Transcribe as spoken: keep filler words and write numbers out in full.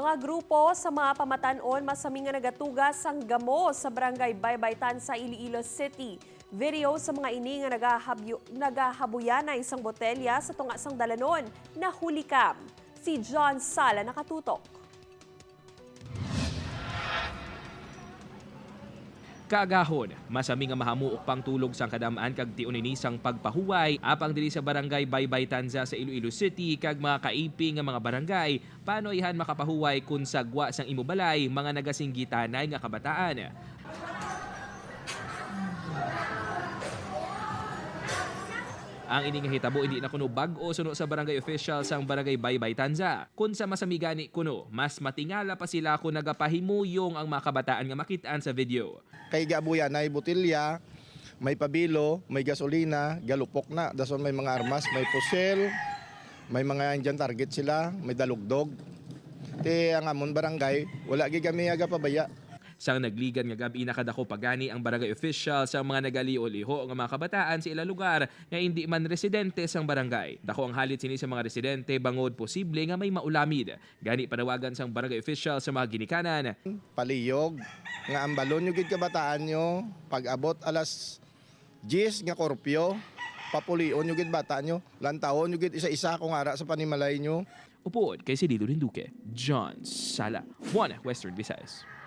Mga grupo sa mga pamatan-on masami nga nagatuga sang gamo sa Barangay Baybay Tanza, Iloilo City. Video sa mga ini nga nagahabyo-, nagahabuyanay sang botelya sa tunga sang dalanon. Nahuli kam. Si John Sala nakatutok. Kaagahon, masami nga mahamuok pang tulog sang kadam-an kag tion ini sang pagpahuway, apang diri sa Barangay Baybay Tanza sa Iloilo City kag mga kaiping nga mga barangay, panoy han makapahuway kon sa gwa sang imo balay mga nagasinggitanay nga kabataan. Ang ini nga hitabo hindi na kuno bag-o suno sa barangay official sang Barangay Baybay Tanza. Kon sa masami gani kuno, mas matingala pa sila kon nagapahimuyong ang mga kabataan nga makit-an sa video. Kay gabuya na botelya, may pabilo, may gasolina, galupok na. Dason may mga armas, may pusil, may mga Indian target sila, may dalugdog. Ti ang amon barangay, wala gid kami agapabaya. Sang nagligan nga gab-i, nakadako pa gani ang barangay official sang mga nagaliho-liho nga mga kabataan sa ila lugar nga indi man residente sang barangay. Dako ang halit sini sa mga residente bangod posible nga may maulamid. Gani panawagan sang barangay official sa mga ginikanan. Palihog nga ambalon nyo gid kabataan nyo, pag-abot alas diyes nga korpyo, papulion nyo gid bata nyo, lantawon nyo gid isa-isa kung ara sa panimalay nyo. Upod kay Sinido Rinduque, John Sala, One Western Visayas.